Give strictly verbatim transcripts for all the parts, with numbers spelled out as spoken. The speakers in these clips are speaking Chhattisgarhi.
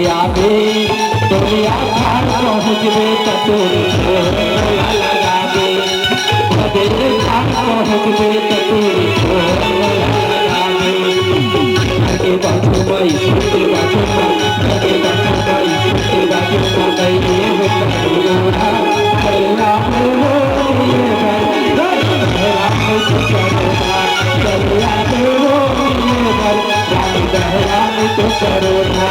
आबे, तोरे आधार पहुँचबे त तोरे फोन ला लगाबे। तोरे आधार पहुँचबे त तोरे फोन ला लगाबे। घर के बाजू म, स्कूल के बाजू म, घर के बाजू म, स्कूल के बाजू म, गइए हो करोना। चल आबे हो ये घर, राम को करोना। चल आबे हो ये घर, राम दहराम तो करोना।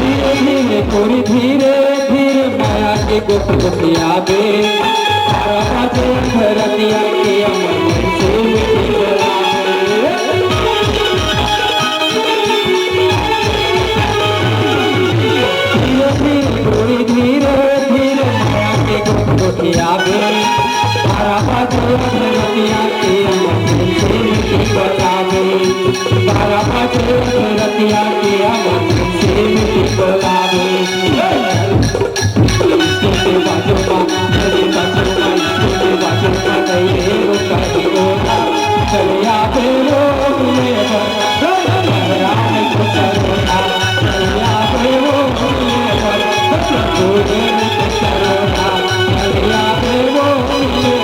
धीरे धीरे तोरी धीरे धीरे माया के गोठ गोठियाबे। बारह बजे अंधरतिया के अमर से मिट्टी बोलाबे। धीरे धीरे तोरी धीरे धीरे माया के गोठ गोठियाबे। बारह बजे अंधरतिया के अमर से मिट्टी बोलाबे। बारह बजे रतिया के आवाज से मिट्टी बोलावे। तेरे बाजू मा, तेरे बाजू मा, तेरे बाजू मा, तेरे बाजू मा, चलिया बेरो मेरा, राम को करोना। चलिया बेरो मेरा, राम को करोना। चलिया बेरो मेरा,